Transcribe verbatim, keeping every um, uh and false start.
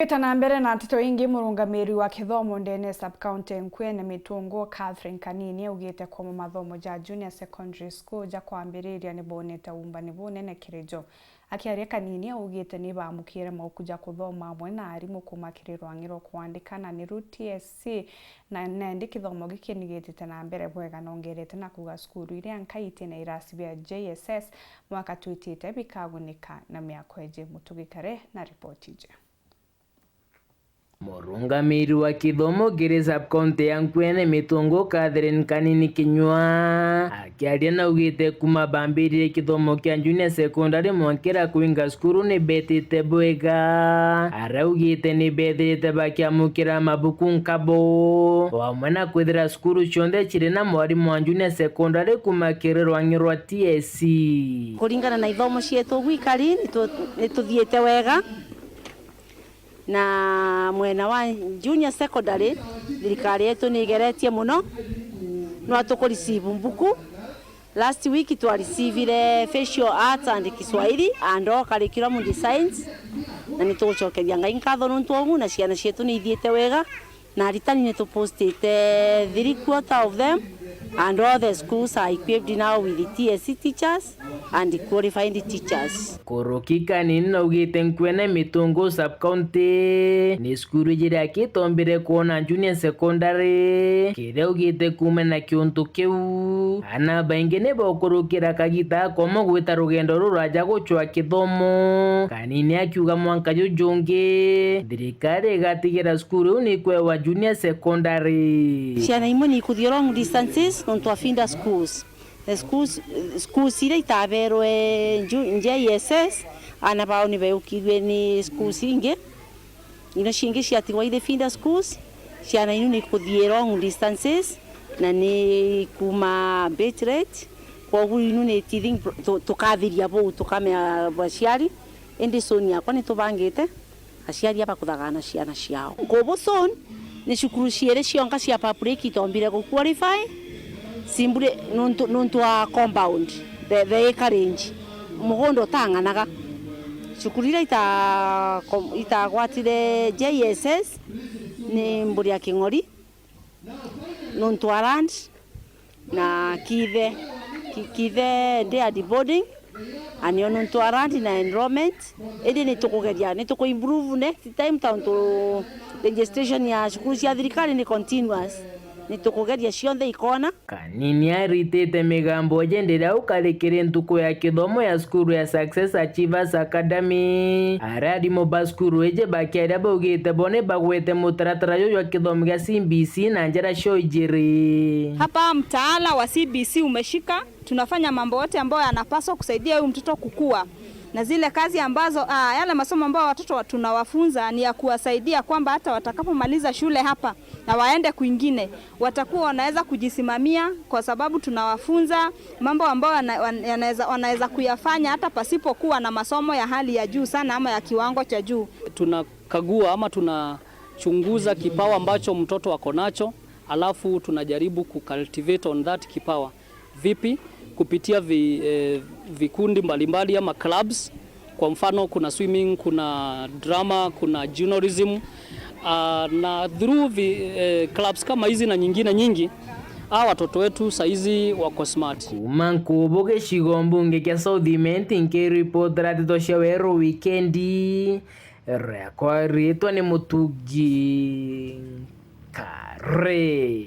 Tugita na mbere na nteto ingi, murungamiri wa kithomo ndene sub-county Nkuene Mitungu, Catherine Kanini, augite kuuma mathomo ja junior secondary school ja kwambiriria ni bonete uumbani bunene kiri jo. Akiaria, Kanini augite ni baamukire mauku ja kuthoma amwe na arimu kuuma kiri rwang'i rwa kwandika na niru T S C, na nendi kithomo giki ni gitite na mbere bwega, na ongerete na kuuga cukuru iria nkai iti na irasi bia J S S mwaka twitite bikagunika na miako iji. Mutugi Kare na ripoti iji. Murungamiri wa kithomo kiri sub-county ya Nkuene Mitungu, Catherine Kanini Kinyua, akiaria naugite kuuma bambiririe kithomo kia junior secondary mwankira kuinga cukuru ni betite bwega. Araugite ni bethirite bakiamukira mabuku nkabo, o amwe na kwithira cukuru cionthe ciri na mwarimu wa junior secondary kuuma kiri rwang'i rwa T S C. Kuringana na ithomo cietu ugu ikari, nitu-, nituthiite wega. Na mwena wa junior secondary, thirikari yetu ni igeretie muno, no tuku receive mbuku. Last week twa receivire visual arts and Kiswahili and all curriculum designs, na ni tugucokeria Ngai nkatho nontu wa ugu, na ciana cietu ni ithiite wega, na aritani ni tupostite three quarter of them, and all the schools are equipped now with T S C teachers and qualified teachers. Kuruki Kanini naugite Nkuene Mitungu sub-county ni cukuru iji riakitombire kwona junior secondary, kiria augite kuuma na kiuntu kiu, ana baingi ni bokurukira kagita komo gwita rugendo ruraja gucwa kithomo. Kanini akiuga mwanka jujungi, thirikari igatigira cukuru iu ni ikwewa junior secondary. Ciana imwe ni ikuthie long distances nontu wa feeder schools. The schools, schools iria itaberwe ju-, J S S, ana bao ni beukirue ni schools ingi. Ino ciingi ciatigwa iri feeder schools, ciana inu ni ikuthie long distances, na ni kuuma bit rate. Kwogu inu ni teething pro-, tu-, tukathiria buu, tukamea baciari, indi soon yakwa ni tubangite aciari aba kuthagana ciana ciao. Nkubu soon, ni cukuru ciiri cionka cia public itombire gu qualify, simply nuntu, nuntu wa compound, the, the acreage, mugunda utang'anaga. Cukuru iria ita-, com-, itagwatire J S S ni Mburi ya King'ori, nuntu wa land, na Kithe, Ki-, Kithe day at boarding, anio nuntu wa land na enrollment. Indi ni tukugeria, ni tuku improve next time, tontu registration ya cukuru cia thirikari ni continuous. Ni tukugeria cionthe ikona. Kanini aritite migambo iji ndiria ukari kiri ntuku ya kithomo ya cukuru ya Success Achievers Academy. Aria arimu ba cukuru iji bakiaria baugite bo ni bagwete mutaratara juju jwa kithomo gia C B C na njira cio ijiri. Hapa mtaala wa C B C umeshika, tunafanya mambo yote ambayo yanapaswa kusaidia huyu mtoto kukua. Na zile kazi ambazo, ah, yale masomo ambayo watoto wa-, tunawafunza ni ya kuwasaidia kwamba hata watakapomaliza shule hapa na waende kwingine, watakuwa wanaweza kujisimamia, kwa sababu tunawafunza mambo ambayo wana-, wan-, yanaweza, wanaweza kuyafanya hata pasipokuwa na masomo ya hali ya juu sana ama ya kiwango cha juu. Tunakagua ama tunachunguza kipawa ambacho mtoto ako nacho, alafu tunajaribu kucultivate on that kipawa. Vipi? Kupitia vi-, eh, vikundi mbalimbali ama clubs. Kwa mfano, kuna swimming, kuna drama, kuna journalism. Ah, na through vi-, eh, clubs kama hizi na nyingine nyingi, hawa watoto wetu saizi wako smart. Kuuma Nkubu gicigo mbunge kia South Imenti, nkiripotera nteto cia Weru Wikendi, riakwa riitwa ni Mutugi Kare.